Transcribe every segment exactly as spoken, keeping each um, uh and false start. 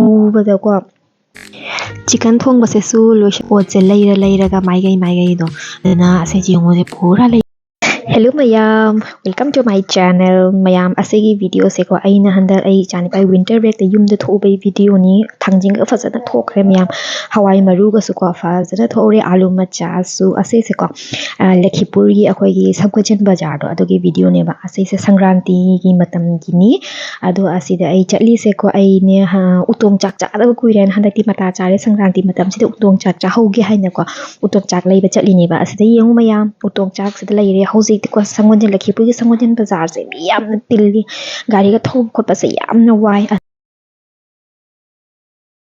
ꯎꯕꯗꯀꯣ, chicken ꯊꯣꯡꯕꯁꯤꯁꯨ ꯂꯣꯏꯁ-, ꯄꯣꯠꯁꯦ ꯂꯩꯔ ꯂꯩꯔꯒ ꯃꯥꯏꯒꯩ ꯃꯥꯏꯒꯩꯗꯣ, ꯑꯗꯨꯅ ꯑꯁꯦ ꯌꯦꯡꯉꯨꯁꯦ ꯄꯨꯔꯥ ꯂꯩ꯫ Hello ꯃꯌꯥꯝ, welcome to my channel꯫ ꯃꯌꯥꯝ, ꯑꯁꯤꯒꯤ ꯚꯤꯗꯤꯑꯣꯁꯦꯀꯣ, ꯑꯩꯅ ꯍꯟꯗꯛ ꯑꯩ ꯏꯆꯥꯅꯤꯄꯥꯒꯤ winter breakꯇ ꯌꯨꯝꯗ ꯊꯣꯛꯎꯕꯒꯤ ꯚꯤꯗꯤꯑꯣꯅꯤ꯫ ꯊꯥꯡꯖꯤꯡꯒ ꯐꯖꯅ ꯊꯣꯛꯈ꯭ꯔꯦ ꯃꯌꯥꯝ, ꯍꯋꯥꯏ ꯃꯔꯨꯒꯁꯨꯀꯣ ꯐꯖꯅ ꯊꯣꯛꯍꯧꯔꯦ, ꯑꯥꯂꯨ ꯃꯆꯥꯁꯨ꯫ ꯑꯁꯤꯁꯦꯀꯣ, ꯑ, ꯂꯈꯤꯄꯨꯔꯒꯤ ꯑꯩꯈꯣꯏꯒꯤ ꯁꯝꯀꯣꯏꯆꯟ ꯕꯖꯥꯔꯗꯣ, ꯑꯗꯨꯒꯤ ꯚꯤꯗꯤꯑꯣꯅꯦꯕ꯫ ꯑꯁꯤꯁꯦ ꯁꯪꯀ꯭ꯔꯥꯟꯇꯤꯒꯤ ꯃꯇꯝꯒꯤꯅꯤ꯫ ꯑꯗꯣ ꯑꯁꯤꯗ ꯑꯩ ꯆꯠꯂꯤꯁꯦꯀꯣ, ꯑꯩꯅꯦ, ꯑ, ꯎꯇꯣꯡ ꯆꯥꯛ ꯆꯥꯗꯕ ꯀꯨꯏꯔꯦꯅ ꯍꯟꯗꯛꯇꯤ ꯃꯇꯥ ꯆꯥꯔꯦ, ꯁꯪꯀ꯭ꯔꯥꯟꯇꯤ ꯃꯇꯝꯁꯤꯗ ꯎꯇꯣꯡ ꯆꯥꯛ ꯆꯥꯍꯧꯒꯦ ꯍꯥꯏꯅꯀꯣ꯫ ꯎꯇꯣꯡ ꯆꯥꯛ ꯂꯩꯕ ꯆꯠꯂꯤꯅꯦꯕ꯫ ꯑꯁꯤꯗ ꯌꯦꯡꯉꯨ ꯃꯌꯥꯝ, ꯎꯇꯣꯡ ꯆꯥꯛꯁꯤꯗ ꯂꯩꯔꯦ꯫ ꯍꯧꯖꯤꯛꯇꯤꯀꯣ ꯁꯪꯒꯣꯜꯖꯦꯟ, ꯂꯈꯤꯄꯨꯔꯒꯤ ꯁꯪꯒꯣꯜꯖꯦꯟ ꯕꯖꯥꯔꯁꯦ ꯃꯤ ꯌꯥꯝꯅ ꯇꯤꯜꯂꯤ, ꯒꯥꯔꯤꯒ ꯊꯧꯕ ꯈꯣꯠꯄꯁꯦ ꯌꯥꯝꯅ ꯋꯥꯏ꯫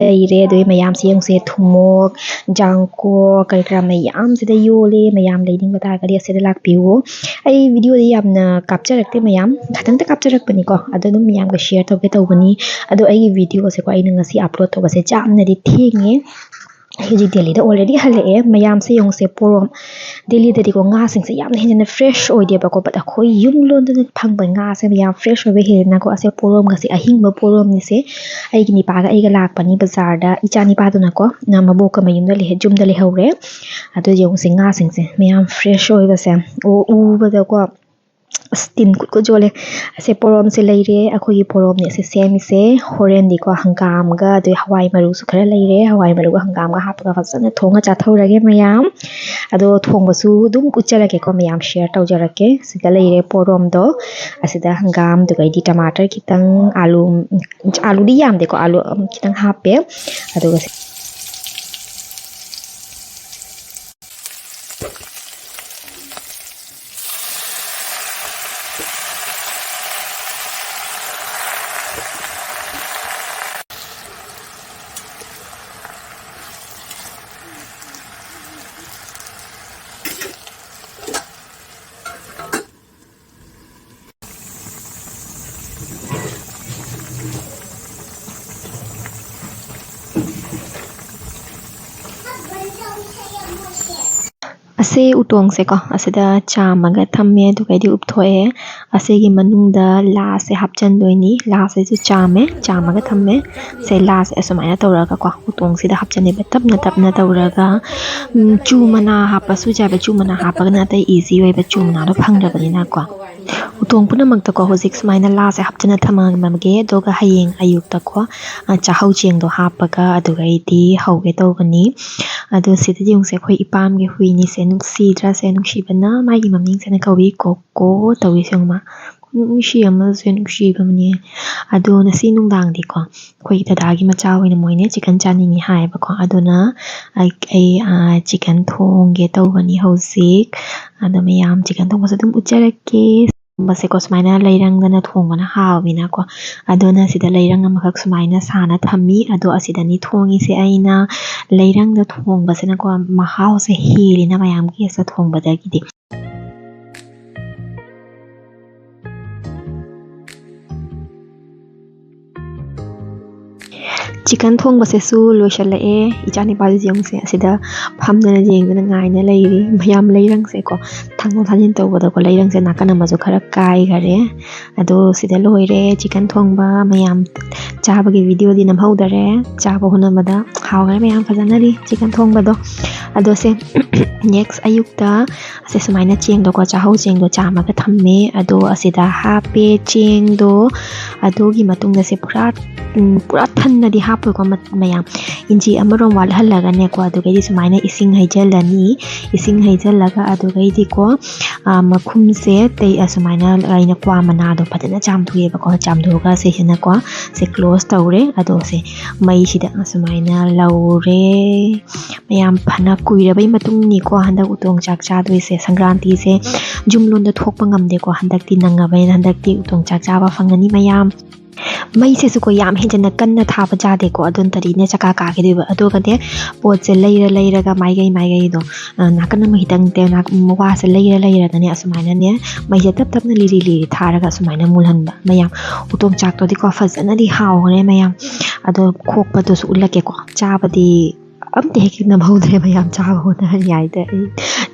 ꯂꯩꯔꯦ꯫ ꯑꯗꯨꯒꯤ ꯃꯌꯥꯝꯁꯦ ꯌꯦꯡꯉꯨꯁꯦ, ꯊꯨꯝꯃꯣꯛ, ꯖꯥꯡꯀꯣ, ꯀꯔꯤ ꯀꯔꯥ ꯃꯌꯥꯝꯁꯤꯗ ꯌꯣꯜꯂꯦ꯫ ꯃꯌꯥꯝ ꯂꯩꯅꯤꯡꯕ ꯇꯥꯔꯒꯗꯤ ꯑꯁꯤꯗ ꯂꯥꯛꯄꯤꯌꯨ꯫ ꯑꯩ ꯚꯤꯗꯤꯑꯣꯗꯤ ꯌꯥꯝꯅ ꯀꯥꯞꯆꯔꯛꯇꯦ ꯃꯌꯥꯝ, ꯈꯤꯇꯪꯇ ꯀꯥꯞꯆꯔꯛꯄꯅꯤꯀꯣ꯫ ꯑꯗꯣ ꯑꯗꯨꯝ ꯃꯌꯥꯝꯒ share ꯇꯧꯒꯦ ꯇꯧꯕꯅꯤ꯫ ꯑꯗꯣ ꯑꯩꯒꯤ ꯚꯤꯗꯤꯑꯣꯁꯦꯀꯣ ꯑꯩꯅ ꯉꯁꯤ upload ꯇꯧꯕꯁꯦ ꯌꯥꯝꯅꯗꯤ ꯊꯦꯡꯉꯦ꯫ ꯑꯩ ꯍꯧꯖꯤꯛ ꯗꯦꯜꯂꯤꯗ already ꯍꯜꯂꯛꯑꯦ꯫ ꯃꯌꯥꯝꯁꯦ ꯌꯦꯡꯉꯨꯁꯦ, ꯄꯣꯔꯣꯝ꯫ ꯗꯦꯜꯂꯤꯗꯗꯤꯀꯣ ꯉꯥꯁꯤꯡꯁꯦ ꯌꯥꯝꯅ ꯍꯦꯟꯅ fresh ꯑꯣꯏꯗꯦꯕꯀꯣ, but ꯑꯩꯈꯣꯏ ꯌꯨꯝ ꯂꯣꯝꯗꯅ ꯐꯪꯕ ꯉꯥꯁꯦ ꯌꯥꯝ fresh ꯑꯣꯏꯕ ꯍꯦꯜꯂꯦꯅꯀꯣ꯫ ꯑꯁꯦ ꯄꯣꯔꯣꯝꯒꯁꯦ ꯑꯍꯤꯡꯕ ꯄꯣꯔꯣꯝꯅꯤꯁꯦ꯫ ꯑꯩꯒꯤ ꯅꯤꯄꯥꯒ ꯑꯩꯒ ꯂꯥꯛꯄꯅꯤ ꯕꯖꯥꯔꯗ꯫ ꯏꯆꯥ ꯅꯤꯄꯥꯗꯨꯅꯀꯣ, ꯅ ꯃꯕꯣꯛꯀ ꯃꯌꯨꯝꯗ ꯂꯩꯍꯦ-, ꯌꯨꯝꯗ ꯂꯩꯍꯧꯔꯦ꯫ ꯑꯗꯨ ꯌꯦꯡꯉꯨꯁꯦ, ꯉꯥꯁꯤꯡꯁꯦ ꯃꯌꯥꯝ fresh ꯑꯣꯏꯕꯁꯦ꯫ ꯑꯣ, ꯎꯕꯗꯀꯣ ꯑꯁ, ꯇꯤꯟ ꯀꯨꯠ ꯀꯨꯠ ꯌꯣꯜꯂꯦ꯫ ꯑꯁꯦ ꯄꯣꯔꯣꯝꯁꯦ ꯂꯩꯔꯦ꯫ ꯑꯩꯈꯣꯏꯒꯤ ꯄꯣꯔꯣꯝꯅꯦ ꯑꯁꯦ ꯁꯦꯝꯃꯤꯁꯦ꯫ ꯍꯣꯔꯦꯟꯗꯤꯀꯣ ꯍꯪꯒꯥꯝꯒ, ꯑꯗꯩ ꯍꯋꯥꯏ ꯃꯔꯨꯁꯨ ꯈꯔ ꯂꯩꯔꯦ꯫ ꯍꯋꯥꯏ ꯃꯔꯨꯒ ꯍꯪꯒꯥꯝꯒ ꯍꯥꯞꯄꯒ ꯐꯖꯅ ꯊꯣꯡꯉ ꯆꯥꯊꯧꯔꯒꯦ ꯃꯌꯥꯝ꯫ ꯑꯗꯣ ꯊꯣꯡꯕꯁꯨ ꯑꯗꯨꯝ ꯎꯠꯆꯔꯛꯀꯦꯀꯣ ꯃꯌꯥꯝ, share ꯇꯧꯖꯔꯛꯀꯦ꯫ ꯁꯤꯗ ꯂꯩꯔꯦ ꯄꯣꯔꯣꯝꯗꯣ꯫ ꯑꯁꯤꯗ ꯍꯪꯒꯥꯝ, ꯑꯗꯨꯒ ꯑꯩꯗꯤ ꯇꯃꯥꯇꯔ ꯈꯤꯇꯪ, ꯑꯥꯂꯨ, ꯑꯥꯂꯨꯗꯤ ꯌꯥꯝꯗꯦꯀꯣ, ꯑꯥꯂꯨ, ꯎꯝ, ꯈꯤꯇꯪ ꯍꯥꯞꯄꯦ꯫ ꯑꯗꯨꯒ ꯁꯦ ꯎꯇꯣꯡꯁꯦꯀꯣ ꯑꯁꯤꯗ ꯆꯥꯝꯃꯒ ꯊꯝꯃꯦ, ꯑꯗꯨꯒꯩꯗꯤ ꯎꯞꯊꯣꯛꯑꯦ꯫ ꯑꯁꯤꯒꯤ ꯃꯅꯨꯡꯗ ꯂꯥꯁꯦ ꯍꯥꯞꯆꯟꯗꯣꯏꯅꯤ꯫ ꯂꯥꯁꯤꯁꯨ ꯆꯥꯝꯃꯦ, ꯆꯥꯝꯃꯒ ꯊꯝꯃꯦ꯫ ꯁꯦ ꯂꯥꯁꯦ ꯑꯁꯨꯃꯥꯏꯅ ꯇꯧꯔꯒꯀꯣ ꯎꯇꯣꯡꯁꯤꯗ ꯍꯥꯞꯆꯟꯅꯦꯕ, ꯇꯞꯅ ꯇꯞꯅ ꯇꯧꯔꯒ꯫ ꯎꯝ, ꯆꯨ ꯃꯅꯥ ꯍꯥꯞꯄꯁꯨ ꯌꯥꯏꯕ, ꯆꯨ ꯃꯅꯥ ꯍꯥꯞꯄꯒꯅ ꯑꯇꯩ ꯏꯖꯤ ꯑꯣꯏꯕ, ꯆꯨ ꯃꯅꯥꯗꯣ ꯐꯪꯗ꯭ꯔꯕꯅꯤꯅꯀꯣ꯫ ꯎꯇꯣꯡ ꯄꯨꯝꯅꯃꯛꯇꯀꯣ ꯍꯧꯖꯤꯛ ꯁꯨꯃꯥꯏꯅ ꯂꯥꯁꯦ ꯍꯥꯞꯆꯟꯅ ꯊꯝꯃꯝꯃꯒꯦ, ꯑꯗꯨꯒ ꯍꯌꯦꯡ ꯑꯌꯨꯛꯇꯀꯣ, ꯑ, ꯆꯥꯛꯍꯧ ꯆꯦꯡꯗꯣ ꯍꯥꯞꯄꯒ ꯑꯗꯨꯒꯩꯗꯤ ꯍꯧꯒꯦ ꯇꯧꯕꯅꯤ꯫ ꯑꯗꯣ ꯁꯤꯗꯗꯤ ꯌꯦꯡꯉꯨꯁꯦ, ꯑꯩꯈꯣꯏ ꯏꯄꯥꯝꯒꯤ ꯍꯨꯏꯅꯤꯁꯦ, ꯅꯨꯡꯁꯤꯗ꯭ꯔꯥ ꯁꯦ? ꯅꯨꯡꯁꯤꯕꯅ ꯃꯥꯒꯤ ꯃꯃꯤꯡꯁꯤꯅ ꯀꯧꯏ ꯀꯣꯀꯣ ꯇꯧꯏꯁꯦ ꯌꯦꯡꯉꯨ ꯃꯥ꯫ ꯅꯨꯡꯁꯤ ꯑꯃꯁꯦ ꯅꯨꯡꯁꯤꯕꯅꯦ꯫ ꯑꯗꯣ ꯉꯁꯤ ꯅꯨꯡꯗꯥꯡꯗꯤꯀꯣ ꯑꯩꯈꯣꯏꯒꯤ ꯗꯗꯥꯒꯤ ꯃꯆꯥ ꯑꯣꯏꯅ ꯃꯣꯏꯅ ꯆꯤꯛꯀꯟ ꯆꯥꯅꯤꯡꯉꯤ ꯍꯥꯏꯌꯦꯕꯀꯣ꯫ ꯑꯗꯨꯅ ꯑꯩ, ꯑꯩ, ꯑ, ꯆꯤꯛꯀꯟ ꯊꯣꯡꯒꯦ ꯇꯧꯕꯅꯤ ꯍꯧꯖꯤꯛ꯫ ꯑꯗꯣ ꯃꯌꯥꯝ ꯆꯤꯛꯀꯟ ꯊꯣꯡꯕꯁꯨ ꯑꯗꯨꯝ ꯎꯠꯆꯔꯛꯀꯦ꯫ ꯊꯣꯡꯕꯁꯦꯀꯣ ꯁꯨꯃꯥꯏꯅ ꯂꯩꯔꯪꯗꯅ ꯊꯣꯡꯕꯅ ꯍꯥꯎꯋꯤꯅꯀꯣ꯫ ꯑꯗꯨꯅ ꯁꯤꯗ ꯂꯩꯔꯪ ꯑꯃꯈꯛ ꯁꯨꯃꯥꯏꯅ ꯁꯥꯅ ꯊꯝꯃꯤ꯫ ꯑꯗꯣ ꯑꯁꯤꯗꯅꯤ ꯊꯣꯡꯉꯤꯁꯦ ꯑꯩꯅ꯫ ꯂꯩꯔꯪꯗ ꯊꯣꯡꯕꯁꯤꯅꯀꯣ ꯃꯍꯥꯎꯁꯦ ꯍꯦꯜꯂꯤꯅ ꯃꯌꯥꯝ ꯒꯦꯁꯇ ꯊꯣꯡꯕꯗꯒꯤꯗꯤ꯫ ꯆꯤꯛꯀꯟ ꯊꯣꯡꯕꯁꯤꯁꯨ ꯂꯣꯏꯁꯤꯜꯂꯛꯑꯦ꯫ ꯏꯆꯥ ꯅꯤꯄꯥꯁꯤ ꯌꯦꯡꯉꯨꯁꯦ, ꯑꯁꯤꯗ ꯐꯝꯗꯅ ꯌꯦꯡꯗꯅ ꯉꯥꯏꯅ ꯂꯩꯔꯤ꯫ ꯃꯌꯥꯝ ꯂꯩꯔꯪꯁꯦꯀꯣ ꯊꯥꯡꯗꯣꯛ ꯊꯥꯡꯖꯤꯟ ꯇꯧꯕꯗꯀꯣ ꯂꯩꯔꯪꯁꯦ ꯅꯥꯀꯟ ꯑꯃꯁꯨ ꯈꯔ ꯀꯥꯏꯈꯔꯦ꯫ ꯑꯗꯣ ꯁꯤꯗ ꯂꯣꯏꯔꯦ ꯆꯤꯛꯀꯟ ꯊꯣꯡꯕ꯫ ꯃꯌꯥꯝ ꯆꯥꯕꯒꯤ ꯚꯤꯗꯤꯑꯣꯗꯤ ꯅꯝꯍꯧꯗꯔꯦ꯫ ꯆꯥꯕ ꯍꯣꯠꯅꯕꯗ ꯍꯥꯎꯈ꯭ꯔꯦ ꯃꯌꯥꯝ, ꯐꯖꯅꯗꯤ ꯆꯤꯛꯀꯟ ꯊꯣꯡꯕꯗꯣ꯫ ꯑꯗꯣ ꯁꯦ ꯅꯦꯛꯁ ꯑꯌꯨꯛꯇ ꯑꯁꯦ ꯁꯨꯃꯥꯏꯅ ꯆꯦꯡꯗꯣꯀꯣ, ꯆꯥꯛꯍꯧ ꯆꯦꯡꯗꯣ ꯆꯥꯝꯃꯒ ꯊꯝꯃꯦ꯫ ꯑꯗꯣ ꯑꯁꯤꯗ ꯍꯥꯞꯄꯦ ꯆꯦꯡꯗꯣ꯫ ꯑꯗꯨꯒꯤ ꯃꯇꯨꯡꯗ ꯁꯦ ꯄꯨꯔꯥ, ꯎꯝ, ꯄꯨꯔꯥ ꯊꯟꯅꯗꯤ ꯍꯥꯞꯄꯣꯏꯀꯣ ꯃ-, ꯃꯌꯥꯝ꯫ ꯏꯟꯆꯤ ꯑꯃꯔꯣꯝ ꯋꯥꯠꯍꯜꯂꯒꯅꯦꯀꯣ, ꯑꯗꯨꯒꯩꯗꯤ ꯁꯨꯃꯥꯏꯅ ꯏꯁꯤꯡ ꯍꯩꯖꯤꯜꯂꯅꯤ꯫ ꯏꯁꯤꯡ ꯍꯩꯖꯤꯜꯂꯒ ꯑꯗꯨꯒꯩꯗꯤꯀꯣ, ꯑ, ꯃꯈꯨꯝꯁꯦ ꯇꯩ-, ꯑꯁꯨꯃꯥꯏꯅ ꯑꯩꯅ ꯀ꯭ꯋꯥ ꯃꯅꯥꯗꯣ ꯐꯖꯅ ꯆꯥꯝꯊꯣꯛꯑꯦꯕꯀꯣ꯫ ꯆꯥꯝꯊꯣꯛꯑꯒ ꯁꯤꯁꯤꯅꯀꯣ ꯁꯦ ꯀ꯭ꯂꯣꯁ ꯇꯧꯔꯦ꯫ ꯑꯗꯣ ꯁꯦ ꯃꯩꯁꯤꯗ ꯑꯁꯨꯃꯥꯏꯅ ꯂꯧꯔꯦ꯫ ꯃꯌꯥꯝ ꯐꯅ ꯀꯨꯏꯔꯕꯩ ꯃꯇꯨꯡꯅꯤꯀꯣ ꯍꯟꯗꯛ ꯎꯇꯣꯡ ꯆꯥꯛ ꯆꯥꯗꯣꯏꯁꯦ꯫ ꯁꯪꯀ꯭ꯔꯥꯟꯇꯤꯁꯦ ꯌꯨꯝꯂꯣꯝꯗ ꯊꯣꯛꯄ ꯉꯝꯗꯦꯀꯣ꯫ ꯍꯟꯗꯛꯇꯤ ꯅꯪꯉꯕꯅꯤꯅ ꯍꯟꯗꯛꯇꯤ ꯎꯇꯣꯡ ꯆꯥꯛ ꯆꯥꯕ ꯐꯪꯒꯅꯤ ꯃꯌꯥꯝ꯫ ꯃꯩꯁꯤꯁꯨꯀꯣ ꯌꯥꯝ ꯍꯦꯟꯖꯟꯅ ꯀꯟꯅ ꯊꯥꯕ ꯌꯥꯗꯦꯀꯣ꯫ ꯑꯗꯨ ꯅꯠꯇ꯭ꯔꯗꯤꯅꯦ ꯆꯀꯥ ꯀꯥꯈꯤꯗꯣꯏꯕ꯫ ꯑꯗꯨꯒꯅꯦ ꯄꯣꯠꯁꯦ ꯂꯩꯔ ꯂꯩꯔꯒ ꯃꯥꯏꯀꯩ ꯃꯥꯏꯀꯩꯗꯣ, ꯑ, ꯅꯥꯀꯟ ꯑꯃ ꯈꯤꯇꯪ ꯇꯦ-, ꯅꯥꯛ-, ꯋꯥꯁꯦ ꯂꯩꯔ ꯂꯩꯔꯒꯅꯦ ꯑꯁꯨꯃꯥꯏꯅꯅꯦ ꯃꯩꯁꯦ ꯇꯞ ꯇꯞꯅ ꯂꯤꯔꯤ ꯂꯤꯔꯤ ꯊꯥꯔꯒ ꯑꯁꯨꯃꯥꯏꯅ ꯃꯨꯜꯍꯟꯕ ꯃꯌꯥꯝ꯫ ꯎꯇꯣꯡ ꯆꯥꯛꯇꯨꯗꯤꯀꯣ ꯐꯖꯅꯗꯤ ꯍꯥꯎꯈ꯭ꯔꯦ ꯃꯌꯥꯝ꯫ ꯑꯗꯣ ꯈꯣꯛꯄꯗꯨꯁꯨ ꯎꯠꯂꯛꯀꯦꯀꯣ꯫ ꯆꯥꯕꯗꯤ ꯑꯝꯇ ꯍꯦꯛ ꯅꯝꯍꯧꯗ꯭ꯔꯦ ꯃꯌꯥꯝ, ꯆꯥꯕ ꯍꯣꯠꯅꯔꯤꯉꯩꯗ꯫ ꯑꯩ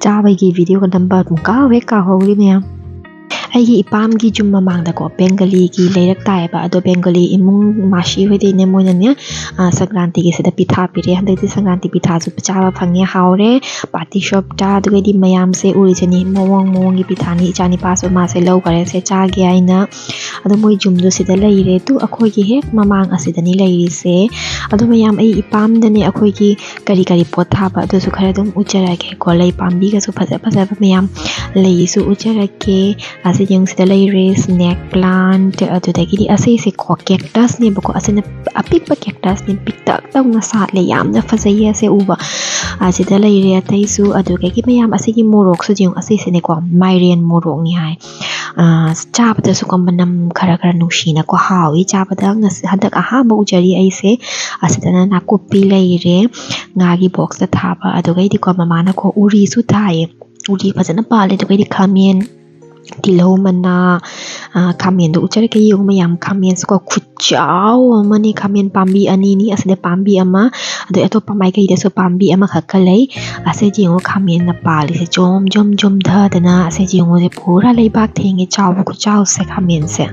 ꯆꯥꯕꯒꯤ videoꯒ ꯅꯝꯕ ꯑꯗꯨꯝ ꯀꯥꯎ ꯍꯦꯛ ꯀꯥꯎꯍꯧꯔꯤ ꯃꯌꯥꯝ꯫ ꯑꯩꯒꯤ ꯏꯄꯥꯝꯒꯤ ꯌꯨꯝ ꯃꯃꯥꯡꯗꯀꯣ ꯕꯦꯡꯒꯂꯤꯒꯤ ꯂꯩꯔꯛ ꯇꯥꯏꯌꯦꯕ꯫ ꯑꯗꯣ ꯕꯦꯡꯒꯂꯤ ꯏꯃꯨꯡ ꯃꯥꯁꯤ ꯍꯣꯏꯗꯩꯅꯦ, ꯃꯣꯏꯅꯅꯦ, ꯑ, ꯁꯪꯀ꯭ꯔꯥꯟꯇꯤꯒꯤ ꯁꯤꯗ ꯄꯤꯊꯥ ꯄꯤꯔꯛꯑꯦ꯫ ꯍꯟꯗꯛꯇꯤ ꯁꯪꯀ꯭ꯔꯥꯟꯇꯤ ꯄꯤꯊꯥꯁꯨ ꯆꯥꯕ ꯐꯪꯉꯦ, ꯍꯥꯎꯔꯦ꯫ Party shopꯇ꯫ ꯑꯗꯨꯒꯩꯗꯤ ꯃꯌꯥꯝꯁꯦ ꯎꯔꯤꯁꯤꯅꯤ, ꯃꯑꯣꯡ ꯃꯑꯣꯡꯒꯤ ꯄꯤꯊꯥꯅꯤ꯫ ꯏꯆꯥ ꯅꯤꯄꯥꯁꯨ ꯃꯥꯁꯦ ꯂꯧꯈꯔꯦ, ꯁꯦ ꯆꯥꯒꯦ ꯍꯥꯏꯅ꯫ ꯑꯗꯣ ꯃꯣꯏ ꯌꯨꯝꯗꯣ ꯁꯤꯗ ꯂꯩꯔꯦ꯫ ꯇꯨ ꯑꯩꯈꯣꯏꯒꯤ ꯍꯦꯛ ꯃꯃꯥꯡ ꯑꯁꯤꯗꯅꯤ ꯂꯩꯔꯤꯁꯦ꯫ ꯑꯗꯣ ꯃꯌꯥꯝ, ꯑꯩ ꯏꯄꯥꯝꯗꯅꯦ ꯑꯩꯈꯣꯏꯒꯤ ꯀꯔꯤ ꯀꯔꯤ ꯄꯣꯠ ꯊꯥꯕ ꯑꯗꯨꯁꯨ ꯈꯔ ꯑꯗꯨꯝ ꯎꯠꯆꯔꯛꯀꯦꯀꯣ꯫ ꯂꯩ ꯄꯥꯝꯕꯤꯒꯁꯨ ꯐꯖ ꯐꯖꯕ ꯃꯌꯥꯝ ꯂꯩꯁꯨ ꯎꯠꯆꯔꯛꯀꯦ꯫ ꯑꯁꯤ ꯌꯦꯡꯉꯨ, ꯁꯤꯗ ꯂꯩꯔꯦ snake plant, ꯑꯗꯨꯗꯒꯤꯗꯤ ꯑꯁꯤꯁꯦꯀꯣ cactusꯅꯦꯕꯀꯣ꯫ ꯑꯁꯤꯅ ꯑꯄꯤꯛꯄ cactusꯅꯦ, ꯄꯤꯛꯇꯛ ꯇꯧꯅ ꯁꯥꯠꯂꯦ, ꯌꯥꯝꯅ ꯐꯖꯩꯌꯦ ꯑꯁꯦ ꯎꯕ꯫ ꯑꯁꯤꯗ ꯂꯩꯔꯦ ꯑꯇꯩꯁꯨ꯫ ꯑꯗꯨꯗꯒꯤ ꯃꯌꯥꯝ, ꯑꯁꯤꯒꯤ ꯃꯣꯔꯣꯛꯁꯨ ꯌꯦꯡꯉꯨ, ꯑꯁꯤꯁꯤꯅꯦꯀꯣ ꯃꯥꯏꯔꯦꯟ ꯃꯣꯔꯣꯛꯅꯤ ꯍꯥꯏ꯫ ꯑ, ꯆꯥꯕꯗꯁꯨꯀꯣ ꯃꯅꯝ ꯈꯔ ꯈꯔ ꯅꯨꯡꯁꯤꯅꯀꯣ ꯍꯥꯎꯏ ꯆꯥꯕꯗ꯫ ꯉꯁꯤ ꯍꯟꯗꯛ ꯑꯍꯥꯟꯕ ꯎꯖꯔꯤ ꯑꯩꯁꯦ꯫ ꯑꯁꯤꯗꯅ ꯅꯥꯀꯨꯞꯄꯤ ꯂꯩꯔꯦ, ꯉꯥꯒꯤ boxꯇ ꯊꯥꯕ꯫ ꯑꯗꯨꯒꯩꯗꯤꯀꯣ ꯃꯃꯥꯅꯀꯣ ꯎꯔꯤꯁꯨ ꯊꯥꯏꯌꯦ, ꯎꯔꯤ ꯐꯖꯅ ꯄꯥꯜꯂꯦ꯫ ꯑꯗꯨꯒꯩꯗꯤ ꯈꯥꯃꯦꯟ, ꯇꯤꯜꯍꯧ ꯃꯅꯥ, ꯑ, ꯈꯥꯃꯦꯟꯗꯣ ꯎꯠꯆꯔꯛꯀꯦ ꯌꯦꯡꯉꯨ ꯃꯌꯥꯝ꯫ ꯈꯥꯃꯦꯟꯁꯤꯀꯣ ꯈꯨꯆꯥꯎ ꯑꯃꯅꯤ꯫ ꯈꯥꯃꯦꯟ ꯄꯥꯝꯕꯤ ꯑꯅꯤꯅꯤ, ꯑꯁꯤꯗ ꯄꯥꯝꯕꯤ ꯑꯃ, ꯑꯗꯩ ꯑꯇꯣꯞꯄ ꯃꯥꯏꯀꯩꯗꯁꯨ ꯄꯥꯝꯕꯤ ꯑꯃꯈꯛꯀ ꯂꯩ꯫ ꯑꯁꯤꯗ ꯌꯦꯡꯉꯨ ꯈꯥꯃꯦꯟꯅ ꯄꯥꯜꯂꯤꯁꯦ ꯖꯣꯝ ꯖꯣꯝ ꯖꯣꯝꯊꯗꯅ꯫ ꯑꯁꯤꯗ ꯌꯦꯡꯉꯨꯁꯦ ꯄꯨꯔꯥ ꯂꯩꯕꯥꯛ ꯊꯦꯡꯉꯦ, ꯆꯥꯎꯕ ꯈꯨꯆꯥꯎꯁꯦ ꯈꯥꯃꯦꯟꯁꯦ꯫